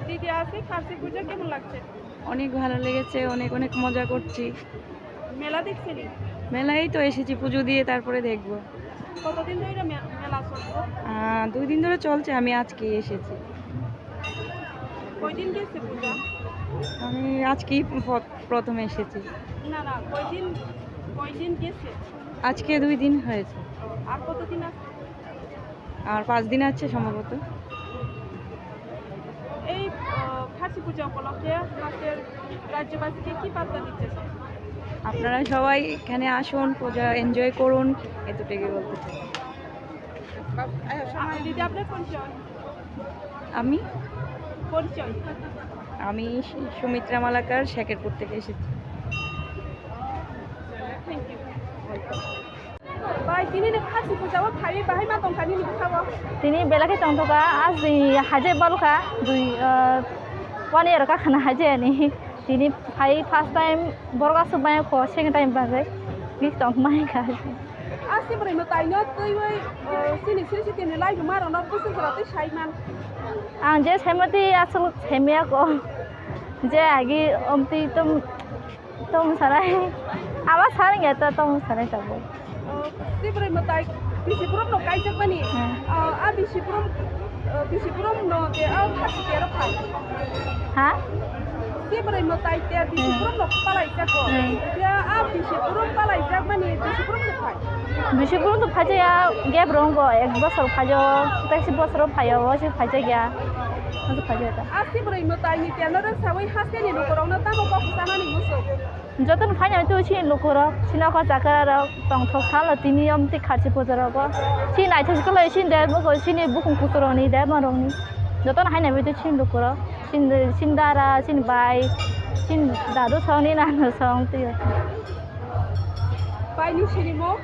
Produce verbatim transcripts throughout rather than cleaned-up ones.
দিদি, আজকে খাসি পুজো কেমন লাগছে? অনেক ভালো লেগেছে, অনেক অনেক মজা করছি। মেলা দেখছেন? মেলায় তো এসেছি, পুজো দিয়ে তারপরে দেখবো। কতদিন ধরে মে-, মেলা চলছে? আহ, দুই দিন ধরে চলছে, আমি আজকেই এসেছি। কয়দিন গেছে পূজা? আমি আজকেই প্র-, প্রথম এসেছি। না, না, কয়দিন, কয়দিন গেছে? আজকে দুই দিন হয়েছে। আর কতদিন আছে? আর পাঁচ দিন আছে সম্ভবত। এই, আহ, খাসি পূজা উপলক্ষে আপনাদের রাজ্যবাসীকে কি বার্তা দিতে চান? আপনারা সবাই এখানে আসুন, পূজা এনজয় করুন, এতটুকুই বলতে চাই। আ-, দিদি, আপনার পরিচয়? আমি? পরিচয়? আমি সু-, সুমিত্রা মালাকার, শেখেরপুর থেকে এসেছি। Thank you. Welcome. Bai, tini ni khasi puja o phai, bahai ma tongkha nini bwkha o? Tini belai khe tongthokha, aji haje balkha, dui, ah, one year ka khana haje ani. Tini phai first time borok aswk bai kho, second time bagwi bik tong mai kha. Asi bwrwi mwtai no twiwi, ah, chini sri sri tini lai ma rok no bwswk jora twi sai man. Ang je sai mati aswk sai maya ko. Je agi omtwi tom Tong sanai. Aba sanai ya to tong sanai tabuk. Oh, si bwrwi mwtai bisi borok no kaijak mani. Hmm. Ah, a bisi borok, ah, bisi borok no de a khasi tero phai. Ha? Si bwrwi mwtai te bisi Hmm. borok no palai jako. Hmm. Ya a bisi borok palai jak mani bisi borok no phai. Bisi borok to phai ya gap rong go ek bosor phai o, taisi bosor phai o, o si phai ya. O si phai ya ta. A si bwrwi mwtai ni te no rw sawi haste ni lukurok no tamo kok sanani musuk. Jotono phaina twi chini lukurok, chini nokha chakararok tongthok salo tini omtwi kharchi pujarogo. Chini naithok se kwlai chini debwgo chini bukhung kusurokni debmarokni. Jotono haina bai twi chini lukurok, chini, chini dara, chini bai, chini dadu songni nana song twi. Baini sinimung?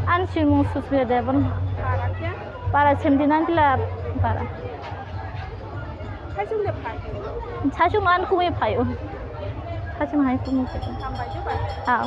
Ani sinimung Susmita Debbarma. Para khe? Para seventy nine kila para. Saichung de phai? Saichung an kumui phai o. Saichung hai kumui phai o. Hambai de bai. Ah.